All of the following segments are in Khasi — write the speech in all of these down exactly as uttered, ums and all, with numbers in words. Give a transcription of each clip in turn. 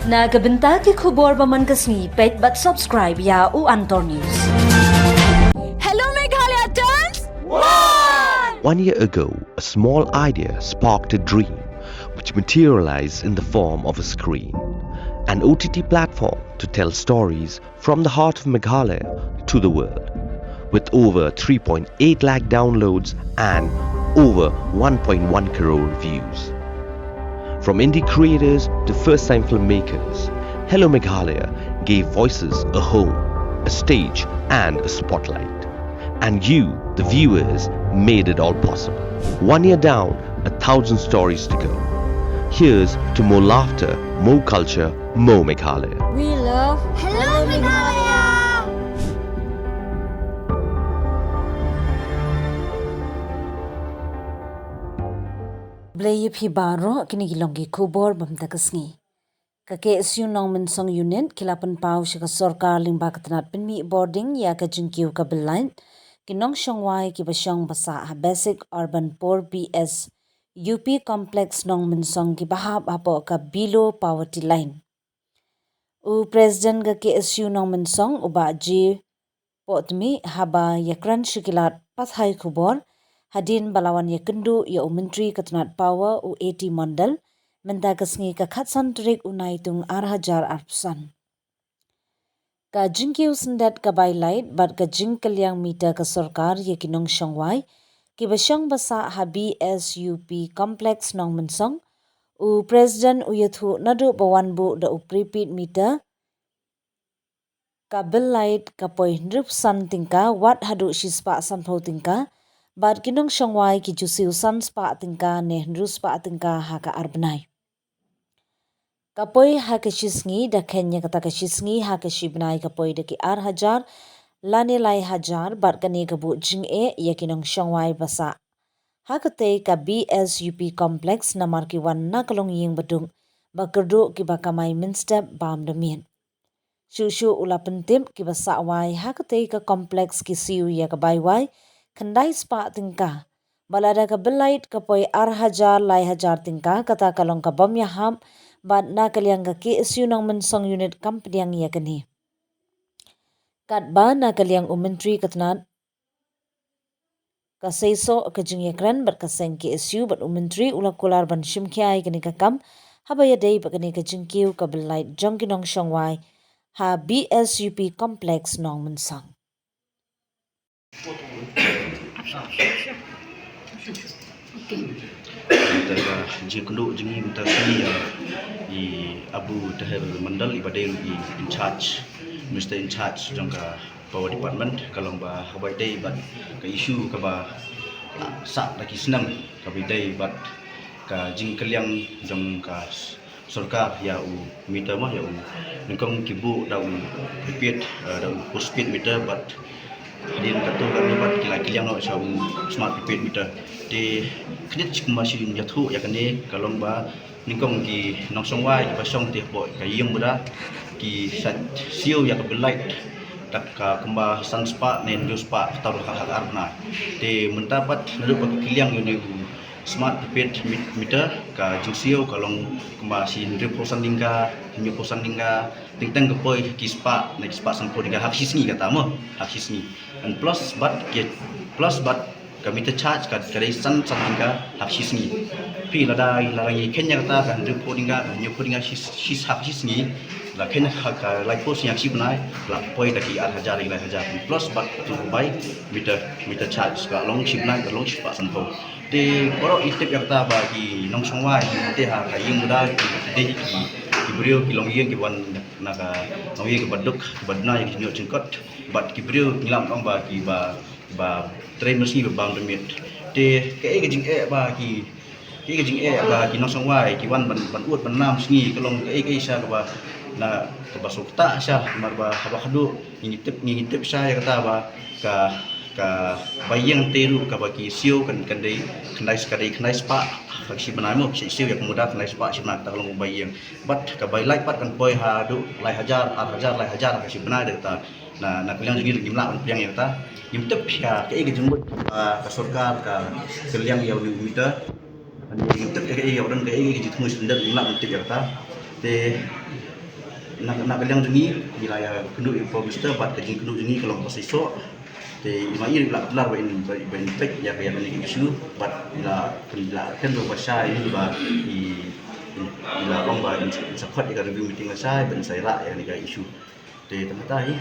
Na ka bynta ki khubor ba man ka sngi, peit bad subscribe ïa U Antor News. Hello Meghalaya turns one! One year ago, a small idea sparked a dream which materialized in the form of a screen, an O T T platform to tell stories from the heart of Meghalaya to the world, with over three point eight lakh downloads and over one point one crore views. From indie creators to first time filmmakers, Hello Meghalaya gave voices a home, a stage, and a spotlight. And you, the viewers, made it all possible. One year down, a thousand stories to go. Here's to more laughter, more culture, more Meghalaya. We love Hello Meghalaya! Blei ïa phi baroh, kine ki long ki khubor ba mynta ka sngi. Ka K S U Nongmynsong Unit ki la pynpaw sha ka sorkar lyngba ka tnat pynmih bording ïa ka jingkiew ka Bill Light ki nongshong wai kiba shong ba sah ha Basic Urban Poor B S U P Complex Nongmynsong kiba hap hapoh ka Below Poverty Line. U President ka K S U Nongmynsong, u Bah J Pohthmi, haba ïakren sha ki lad pathai khubor hadien ba la wan ïakynduh ïa u Myntri ka tnat Power, u A T Mondal, mynta ka sngi ka khatsan tarik u Naitung ar hajar arphew san. Ka jingkiew syndet ka bai light bad ka jingkylliang meter ka sorkar ïa ki nongshong wai kiba shong ba sah ha B S U P Complex Nongmynsong, u President u ïathuh naduh ba wan buh da u prepaid meter, ka bill light ka poi hynriew san tyngka wat haduh shispah sanphew tyngka, bad ki nongshong wai ki ju siew san spah tyngka ne hynriew spah tyngka ha ka ar bnai. Ka poi ha ka shi sngi, da kheiñ ïa kata ka shi sngi ha ka shi bnai ka poi da ki ar hajar lane lai hajar, bad kane ka buh jingeh ïa ki nongshong wai ba sah ha katei ka B S U P Complex namar ki wan na ka longïing ba duk, ba kyrduh kiba kamai mynstep bam da miet. Shuh shuh u la pyntip kiba sah wai ha katei ka complex ki siew ïa ka bai wai khyndai spah tyngka. Bad lada ka bill light ka poi ar hajar lai hajar tyngka, kata ka long ka bym ïahap bad na ka liang ka K S U Nongmynsong Unit kam pdiang ïa kane. Katba na ka liang u Myntri ka tnat ka seisoh ka jingïakren bad ka seng K S U bad u Myntri u la kular ban shim khia ïa kane ka kam haba ïadei bad kane ka jingkiew ka bill light jong ki nongshong wai ha B S U P Complex Nongmynsong. Mynta ka jingkynduh jong ngi mynta ka sngi, eh, i Abu Taher Mondal, i ba dei i in charge, Minister in charge jong ka Power Department, ka long ba haba ïadei bad ka issue kaba, ah, sah da ki snem, kaba ïadei bad ka jingkylliang jong ka sorkar ïa u meter, mo, ïa u, nyngkong ki buh da u prepaid, eh, da u postpaid meter, bad hadien katto katne bad ki la kylliang noh sha u smart prepaid meter. Te khyndiat shi kumba shu ïathuh ïa kane ka long ba nyngkong ki nongshong wai kiba shong te hapoh ka ïing bad ki sa siew ïa ka bill light da ka kumba san spah ne hynriew spah kata ruh ha ka ar bnai. Te mynta pat naduh ba ki kylliang ïa une u smart prepaid met-, meter, ka jingsiew ka long kumba shi hynriewphew san tyngka, hynñiewphew san tyngka, teng teng ka poi ki spah ne ki spah sanphew tyngka ha ka shi sngi kata, mo, ha ka shi sngi. And plus bad ki, plus bad ka meter charge ka, ka dei san san tyngka ha ka shi sngi. Phi lada, lada ngi kheiñ ïa kata ka hynriewphew tyngka, ka hynñiewphew tyngka shi, shi, ha ka shi sngi, la kheiñ ha ka laiphew sngi ha ka shi bnai, la poi da ki ar hajar, ki lai hajar. Plus bad tu bai meter, meter charge ka long shi bnai, ka long shi spah sanphew. Te baroh ngi tip ïa kata ba ki nongshong wai te ha ka ïing bad ki dei ki, ki briew ki longïing kiba wan na ka longïing kiba duk, kiba duna ïa ki jingïoh jingkot. Bad ki briew ngi lah ban ong ba kiba, ba trei mynsngi ba bam da miet. Te kaei ka jingeh ba ki, kaei ka jingeh ba ki nongshong wai ki wan ban, ban ud ban nam sngi, ka long kaei kaei sha kaba, na kaba suk ta sha, namar ba haba khadduh ngi tip, ngi tip sha ïa kata ba ka, ka bai ïing te ruh kaba ki siew kan, kan dei khyndai, ka dei khyndai spah ha ka shi bnai, mo, shi siew ïa ka muda khyndai spah shi bnai, kata ka long bai ïing. Bad ka bai light pat kan poi haduh lai hajar, ar hajar, lai hajar ha ka shi bnai da kata. Na, na ka liang jong ngi ngim lah ban pdiang ïa kata. Ngim tip ïa kaei ka jingmut, ah, ka sorkar ka kylliang ïa une u meter. Ngim tip ïa kaei, ïa u don kaei ka jingthmu shisien, ngim lah ban tip ïa kata. Te Na, na ka liang jong ngi, ngi la ïa kynduh ïa u Prime Minister bad ka jingkynduh jong ngi ka long ba shisha. Te i ma i la kular ba in, ba in peit ïa ka, ïa kane ka issue bad i la, i la kynduh ba shai ïa ngi ba i, i, i la ong ba in, in sa khot ïa ka review meeting ba shai ba in sa ïarap ïa kane ka issue. Te tang kata hi.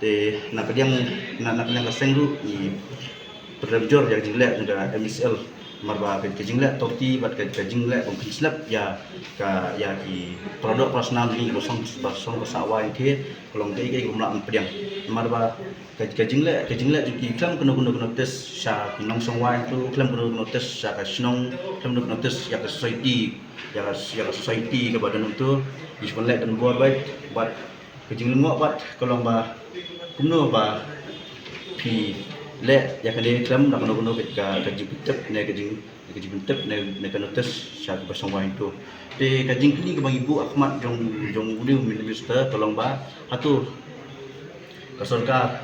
Te na ka liang, na, na ka liang ka seng ruh i pynrem jur ïa ka jingleh jong ka M S L. Namar ba ka, ka jingleh authority bad ka, ka jingleh ban pynslem ïa ka, ïa ki para doh para snam jong ngi ba shong, ba shong ba sah wai te ka long kaei kaei kaba ym lah ban pdiang. Namar ba ka, ka jingleh, ka jingleh jong ki khlem kano kano ka notice sha ki nongshong wai to, khlem kano kano ka notice sha ka shnong, khlem kano kano ka notice ïa ka society, ïa ka, ïa ka society kaba don to, ki shu ban leh don bor bad, bad ka jinglyngngoh bad ka long ba kumno ba phi leh ïa kane khlem da kano kano ka, ka jingpyntip ne ka jing, ka jingpyntip ne, ne ka notice sha kiba shong wai to. Te ka jingkylli kaba ngi buh ha khmat jong, jong une u minister ka long ba hato ka sorkar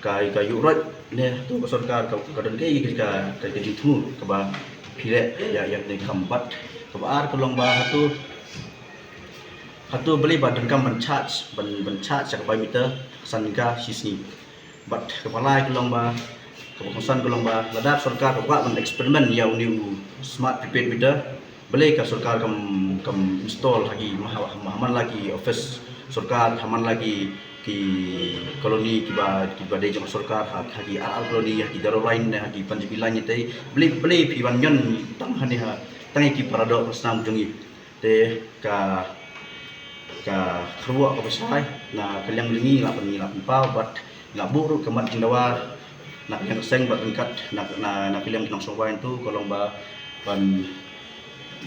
ka, ka ïuh rai ne hato ka sorkar ka, ka don kaei ka, ka, ka jingthmu kaba phi leh ïa, ïa kane ka kam. Bad kaba ar ka long ba hato, hato balei ba donkam ban charge, ban, ban charge ïa ka bai meter san tyngka shi sngi. Bad kaba lai ka long ba, kaba kongsan ka long ba lada ka sorkar ka kwah ban experiment ïa une u smart prepaid meter, balei ka sorkar kam, kam install ha ki ma-, ma-, man la ki office sorkar, ha man la ki, ki colony kiba, kiba dei jong sorkar, ha, ha ki R R colony, ha ki Garo line ne ha ki Punjabi line te. Balei, balei phi ban ñion tang hangne ha, tang ïa ki para doh para snam jong ngi. Te ka, ka kyrwoh kaba shai na ka liang jong ngi, ngi la pyn, ngi la pynpaw bad ngi la buh ruh ka mat jingdawa na ka liang ka seng bad ryngkat na, na, na ka liang ki nongshong wai to ka long ba ban,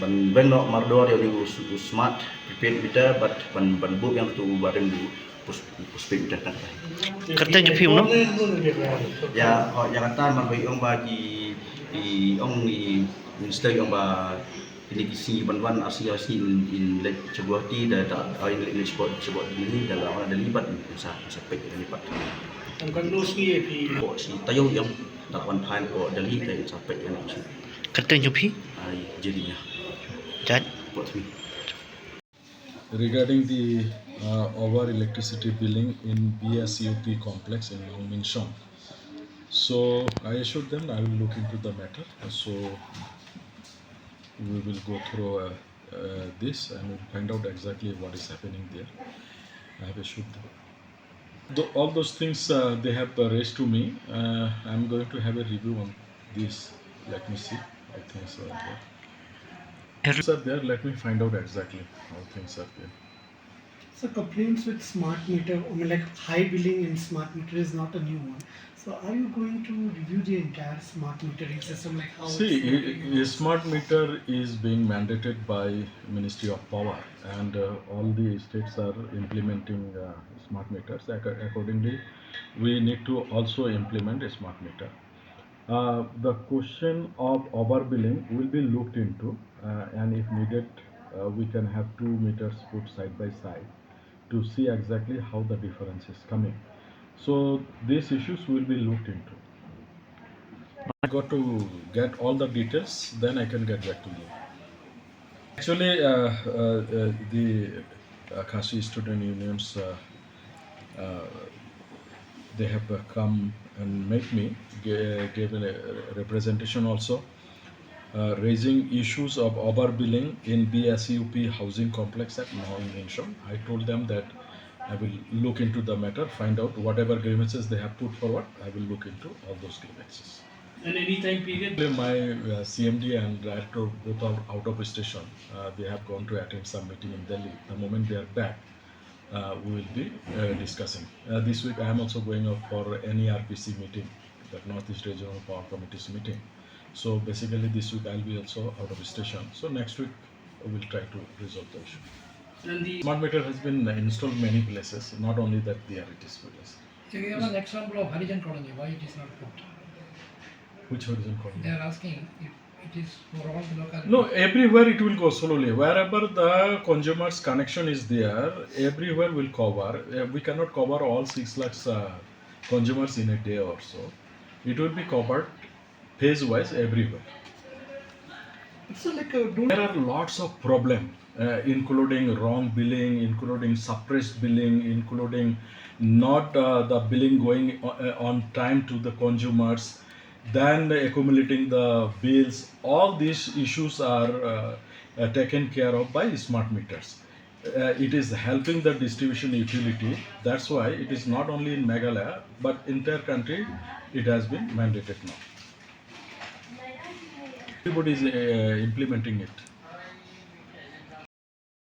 ban beng noh mardor ïa une u s-, u smart prepaid meter bad ban, ban buh ïa uto uba dang u pos-, postpaid meter. Kata. Kyrteng jong phi uno? Ïa, oh, ïa kata namar ba i ong ba ki, i ong i minister i ong ba kine ki sngi ban wan, ar sngi, ar sngi in, in leit sha Guwahati, da, da, ah, in leit, leit sha, sha Delhi, da la wan Delhi bad in sa, sa peit Delhi bad. Tang katno sngi ïa phi? Ko shi taïew ïa, da la wan phai ko Delhi, da in sa peit ïa na shi. Kyrteng jong phi? Ai, Jeremiah. Jat? Ko tmi. Regarding the, uh, over electricity billing in B S U P complex in Nongminshong. So I assured them I will look into the matter. So we will go through, uh, uh, this and we'll find out exactly what is happening there. I have assured them. Tho-, all those things, uh, they have, uh, raised to me. Uh, I'm going to have a review on this. Let me see how things are there. Sir, there, let me find out exactly how things are there. So complaints with smart meter, I mean, like, high billing in smart meter is not a new one. So are you going to review the entire smart metering system, like how it's working? See, i-, i-, smart meter is being mandated by Ministry of Power, and, uh, all the states are implementing, uh, smart meters. Ac-, accordingly, we need to also implement a smart meter. Uh, the question of overbilling will be looked into, uh, and if needed, uh, we can have two meters put side by side to see exactly how the difference is coming. So these issues will be looked into. I got to get all the details, then I can get back to you. Actually, uh, uh, uh, the, uh, Khasi Student Unions, uh, uh, they have, uh, come and met me, ga-, gave a representation also, uh, raising issues of overbilling in B S U P housing complex at Nongminshong. I told them that I will look into the matter, find out whatever grievances they have put forward, I will look into all those grievances. And any time period? My, uh, C M D and director both are out of station. Uh, they have gone to attend some meeting in Delhi. The moment they are back, uh, we will be, uh, discussing. Uh, this week I am also going out for N E R P C meeting, that North East Regional Power Committee's meeting. So basically this week I'll be also out of station. So next week we'll try to resolve the issue. And the smart meter has been installed many places, not only that the R E T C meters. Again, one example of Harijan colony, why it is not put? Which Harijan colony? They are asking if it is for all the local. No, everywhere it will go slowly. Wherever the consumer's connection is there, everywhere will cover. Uh, we cannot cover all six lakhs, uh, consumers in a day or so. It will be covered phase wise everywhere. So like uh, don't... there are lots of problem, uh, including wrong billing, including suppressed billing, including not uh, the billing going uh, on time to the consumers, then accumulating the bills. All these issues are uh, uh, taken care of by smart meters. Uh, it is helping the distribution utility. That's why it is not only in Meghalaya, but entire country, it has been mandated now. Everybody is uh, implementing it.